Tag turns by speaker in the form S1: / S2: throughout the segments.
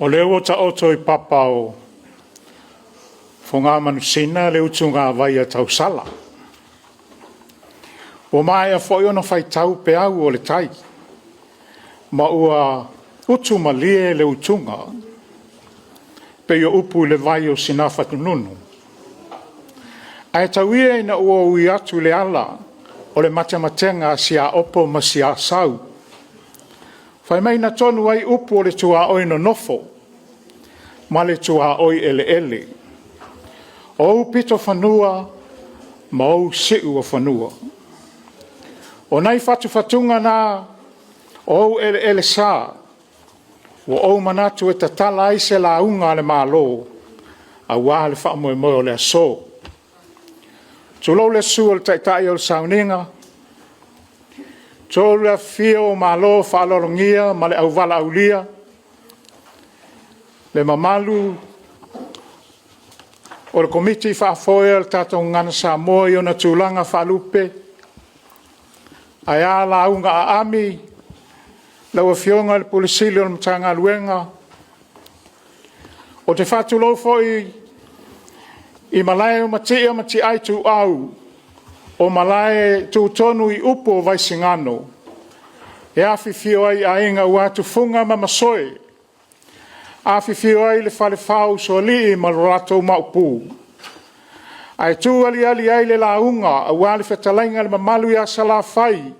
S1: O lea ua taoto i papa o Fogamanusina le utugavai a tausala, ua maea foi ona faitau peau o le tai, ma ua utumalie le utuga pei o upu i le vai o Sinafatununu. Ae tau ia ina ou ui atu i le ala o le matematega a siaopo ma siasau, fai mai na tonu ai upu o le tuaoi nonofo ma le tuaoi eleele, o ou pitofanua ma ou siuofanua. O nai fatufatuga na o ou eleelesa ua ou manatu e tatala ai se lauga a le Malo aua le faamoemoe o le aso. Tulou le susu o le Taitai o le Sauniga, tulou le afifio o Malo Faaaloalogia ma le auvalaaulia, le mamalu o le Komiti Faafoe o le tatou Gagana Samoa i ona tulaga faalupe, ae a lauga aami lau Afioga i le Ofisa Sili o le Matagaluega. Ou te faatulou foi i malae o Matia ma Matia Ituau, o malae e tutonu i upu o Vaisigano e afifio ai aiga aua Tufuga ma Masoe, afifio ai le falefa o Usoalii ma lo latou Maopu, ae tu aliali ai le lauga aua le fetalaiga i le mamalu ia Salafai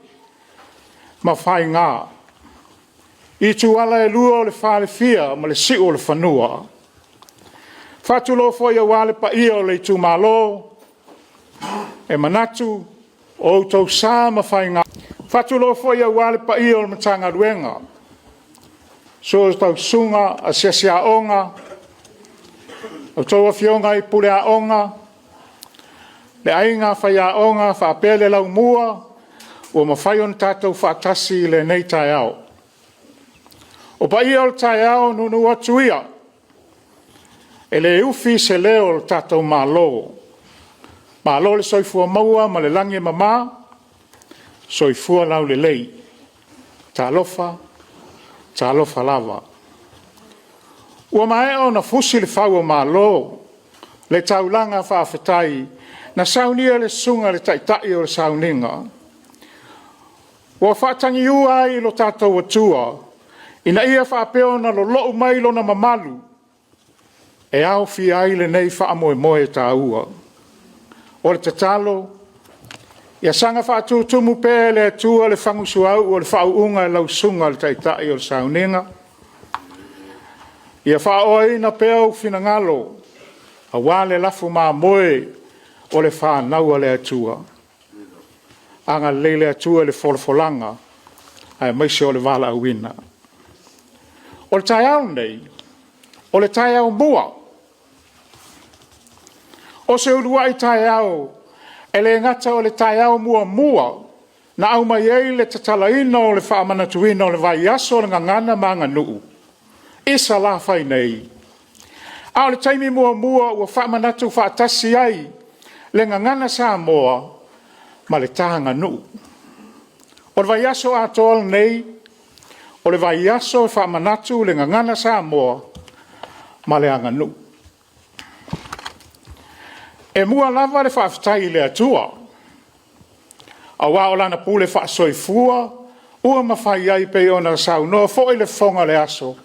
S1: ma Faiga, Ituala e lua o le falefia ma le siuolefanua. E faatulou foi aua le paia o le itumalo, e manatu o outou sa ma faiga. E faatulou foi aua le paia o le Matagaluega, susu a lau susuga Asiasi Aoga, a outou afioga i Pule Aoga, le aiga faiaoga faapea le laumua ua mafai ona tatou faatasi i lenei taeao. O paia o le taeao, nuunuu atu ia, e le ufi se leo o le tatou Malo, malo le soifua maua ma le lagi e mama, soifua laulelei. Talofa, talofa lava. Ua maea ona fusi le fau o malo, le taulaga faafetai na saunia e le susuga i le Taitai o le Sauniga, ua faatagiua ai i lo tatou Atua, ina ia faapea ona lolou mai lona mamalu e aofia ai lenei faamoemoe taua. O le tatalo, ia saga faatutumu pea e le Atua le fagusuauu o le faauuga i lau susuga i le Taitai o le Sauniga, ia faaoaina pea ou finagalo aua le lafumamoe o le fanau a le Atua. Agalelei le Atua i le folafolaga aemaise o le valaauina. O le taeao lenei, o le taeao mua, o se uluai taeao, e le gata o le taeao muamua na aumai ai le tatalaina o le faamanatuina o le vaiaso o le Gagana ma Aganuu i Salafai nei, a o le taimi muamua ua faamanatu faatasi ai le Gagana Samoa ma le ta aganuu. O le vaiaso atoa lenei, o le vaiaso e faamanatu le Gagana Samoa ma le aganuu. E mua lava le faafetai i le Atua, aua o Lana pule faasoifua ua mafai ai pei ona saunoa foi le fofoga o le aso,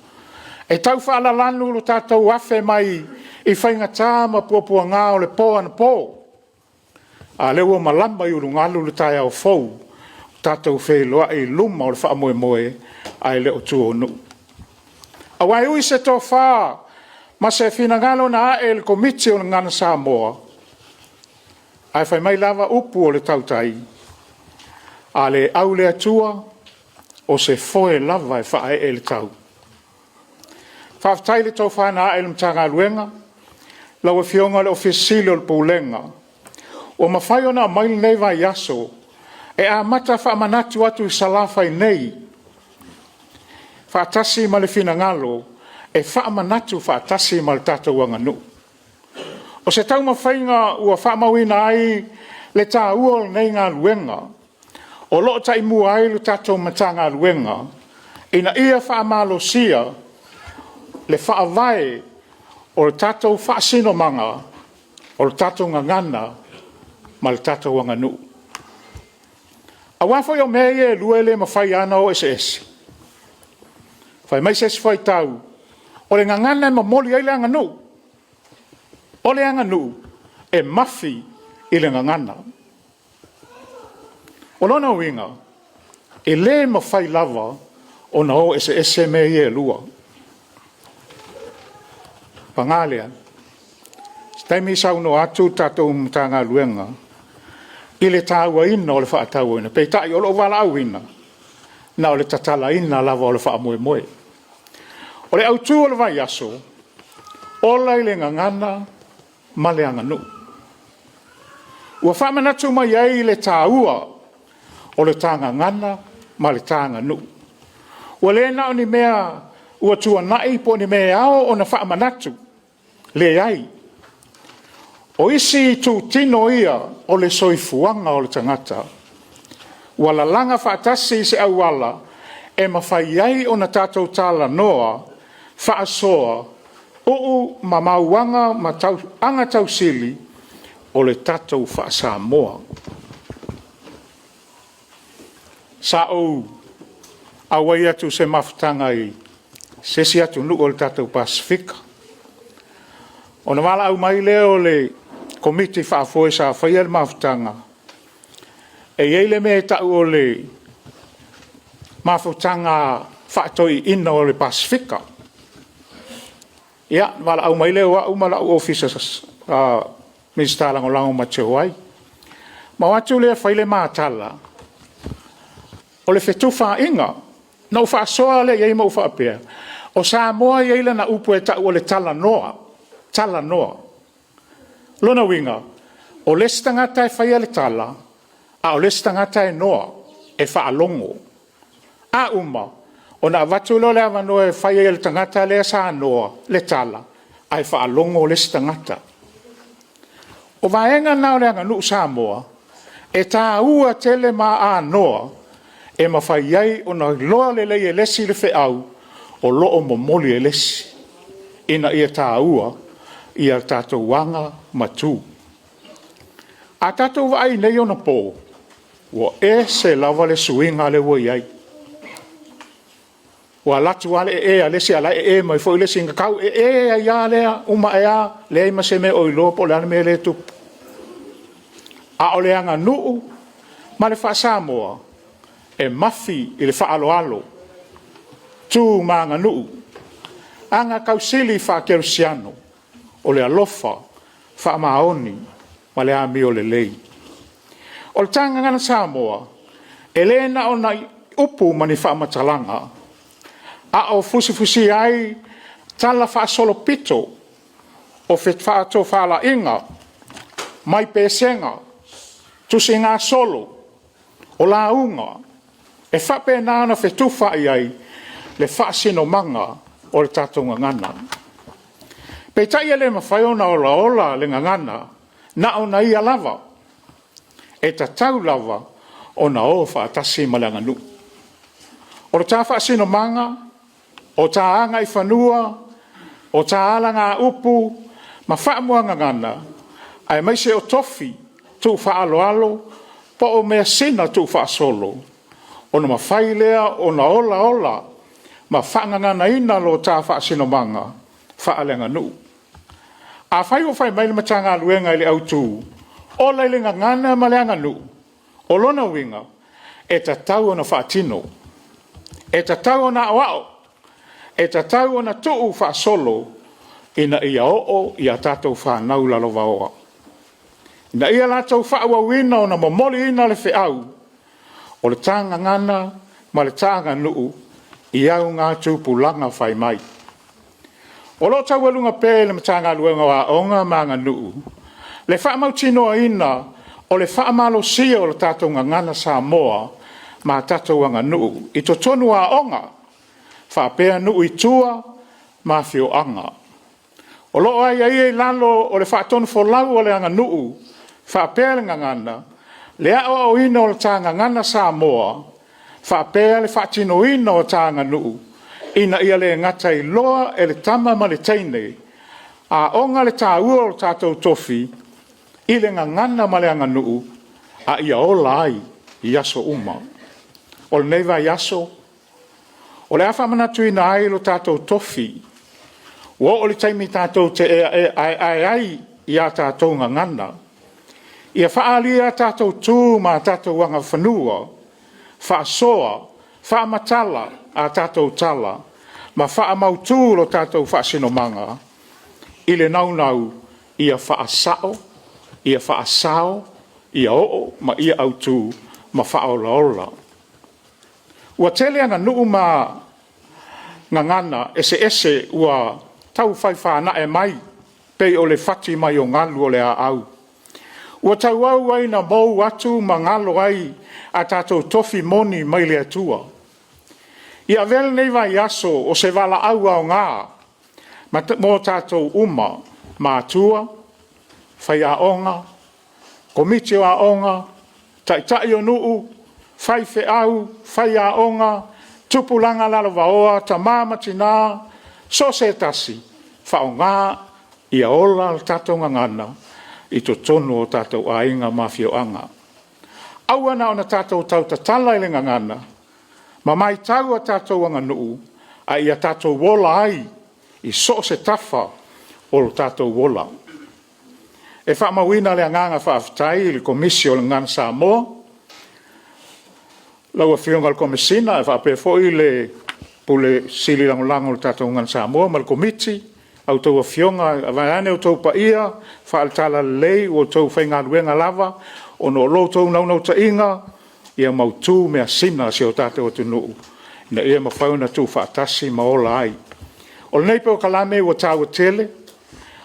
S1: e tau faalalanu lo tatou afe mai i faigata ma puapuaga o le po anapo, a o lea ua malama i ulugalu le taeao fou, ua tatou feiloai i luma o le faamoemoe ae le o tua o nuu. Aua e ui i se tofa ma se finagalo na ae i le Komiti o le Gagana Samoa, ae fai mai lava upu o le tautai, a le au le Atua, o se foe lava e faaee i le tau. Faafetai i le tofa na ae i le Matagaluega, lau Afioga i le Ofisa Sili o le Pulega, ua mafai ona aumai lenei vaiaso e amata faamanatu atu i Salafai nei, faatasi ma le finagalo e faamanatu faatasi ma le tatou aganuu. O se taumafaiga ua faamauina ai le taua o lenei galuega, o lo o taimua ai le tatou Matagaluega, ina ia faamalosia. le faavae o le tatou faasinomaga, o le tatou gagana ma le tatou aganuu. Aua foi o mea ia e lua e le mafai lava ona o eseese. Fai mai se isi faitau, o le gagana e momoli ai le aganuu, o le aganuu e mafi i le gagana. O lona uiga, e le mafai lava ona o eseese mea ia e lua. Paga lea, o se taimi saunoa atu le tatou Matagaluega i le tauaina o le faatauaina, peitai o lou valaauina, na o le tatalaina lava o le faamoemoe. O le autu o le vaiaso, ola i le gagana ma le aganuu. Ua faamanatu mai ai le taua o le ta gagana ma le ta aganuu. Ua le na o ni mea ua tuanai po o ni mea e ao ona faamanatu, leai. O isi itutino ia o le soifuaga o le tagata ua lalaga faatasi i se auala e mafai ai ona tatou talanoa, faasoa, uu ma mauaga ma agatausili o le tatou faa-Samoa. Sa ou auai atu i se mafutaga i se isi atunuu o le tatou Pasefika, ona valaau mai lea o le Komiti Faafoe sa faia le mafutaga, e i ai le mea e tau o le mafutaga faatoeaiina o le Pasefika. Ia, valaau mai lea o au ma lou Ofisa Minisita Lagolago ma te o ai, ma o atu lea fai le ma tala, o le fetufaaiga. Na ou faasoa lea i ai ma ou faapea, o Samoa e i ai lana upu e tau o le talanoa, talanoa. O lona uiga, o le isi tagata e faia le tala, a o le isi tagata e noa, e faalogo. A uma ona avatu lea o le avanoa e fai ai e le tagata lea sa noa le tala, ae faalogo le isi tagata. O vaega na o le aganuu Samoa, e taua tele ma anoa e mafai ai ona iloa lelei e le isi le feau o lo o momoli e le isi, ina ia taua ia tatou aga ma tu. A tatou vaai i nei ona po, ua ese lava le suiga lea ua i ai. Ua alu atu lava le ee a le isi a o la e ee mai foi le isi, ona tau ee ai lava lea, uma ae lava leai ma se mea o iloa po o le a le mea lea e tupu. A o le aganuu ma le faa-Samoa, e mafi i le faaaloalo, tu ma aganuu, agatausili faakerisiano, o le alofa faamaoni ma le amiolelei. O le ta Gagana Samoa, e le na o ni upu ma ni faamatalaga, a o fusifusia ai talafaasolopito o faatofalaiga mai pesega, tusigasolo, o lauga, e faapena ona fetufaai ai le faasinomaga o le tatou gagana. Peitai e le mafai ona olaola le gagana na ona ia lava, e tatau lava ona o faatasi ma le aganuu. O le ta faasinomaga, o ta agaifanua, o ta alagaupu ma faamuagagana, aemaise o tofi tuufaaaloalo po o measina tuufaasolo, ona mafai lea ona olaola ma faagaganaina lo ta faasinomaga faaleaganuu. Afai ua fai mai le Matagaluega i le autu, ola i le gagana ma le aganuu, o lona uiga, e tatau ona faatino, e tatau ona aoao, e tatau ona tuufaasolo ina ia oo i a tatou fanau lalovaoa, ina ia latou faaauauina ona momoliina le feau, o le ta gagana ma le ta aganuu i augatupulaga fai mai. O lo o taualuga pea e le Matagaluega o Aoga ma Aganuu le faamautinoaina o le faamalosia o le tatou Gagana Samoa ma tatou aganuu i totonu o aoga faapea nuu i tua ma afioaga. O lo o aiaia i lalo o le faatonufolau a le aganuu faapea le gagana, le aoaoina o le ta Gagana Samoa faapea le faatinoina o ta aganuu. Ina ia le gata iloa e le tama ma le teine aoga le taua o le tatou tofi i le gagana ma le aganuu, a ia ola ai i aso uma. O lenei vaiaso, o le a faamanatuina ai lo tatou tofi, ua oo i le taimi tatou te aeae ai i a tatou gagana, ia faaalia a tatou tu ma a tatou agaifanua, faasoa, faamatala a tatou tala ma faamautu lo tatou faasinomaga i le naunau ia faasao, ia faasao, ia oo ma ia autu ma faaolaola. Ua tele aganuu ma gagana eseese ua tau fai fanae mai pei o le fati mai o galu o le aau, ua tauau ai ina mou atu ma galo ai a tatou tofi moni mai le Atua. Ia avea lenei vaiaso o se valaau aoga mo tatou uma, matua, faiaoga, Komiti o Aoga, Taitai o nuu, faifeau, faiaoga, tupulaga lalovaoa, tama ma tina, so o se tasi, faaaoga ia ola le tatou gagana i totonu o tatou aiga ma afioaga. Aua na ona tatou tautatala i le gagana ma matau a tatou aganuu, a ia tatou ola ai i so o se tafa o lo tatou ola. E faamauina le agaga faafetai i le Komisi o le Gagana Samoa, lau Afioga i le Komesina ae faapea foi le Pule Sili Lagolago o le tatou Gagana Samoa ma le Komiti, a outou Afioga vaeane outou paia faale-Talalelei ua outou faigaluega lava ona o lo outou naunautaiga ia mautu measina a si o tatou atunuu ina ia mafai ona tuufaatasi ma ola ai. O lenei polokalame ua taua tele,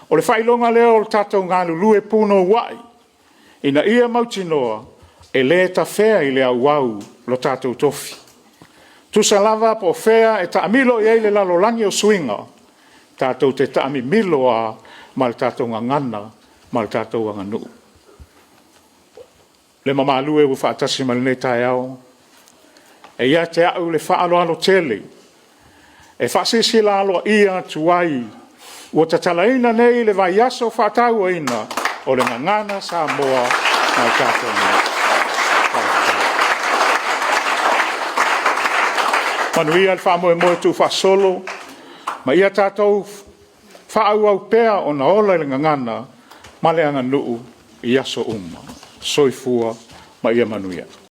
S1: o le faailoga lea o le tatou galulue punouai ina ia mautinoa e le tafea i le auau lo tatou tofi. Tusa lava po o fea e taamilo i ai le lalolagi o suiga, tatou te taamimilo lava ma le tatou gagana ma le tatou aganuu. Le mamalu e ua faatasi mai i lenei taeao, e ia te au le faaaloalo tele e faasilasila aloaia atu ai ua tatalaina nei le vaiaso faatauaina o le Gagana Samoa ma le tatou aganuu. Manuia le faamoemoe tuufaasolo ma ia tatou faaauau pea ona ola i le gagana ma le aganuu i aso uma. Soifua ma ia manuia.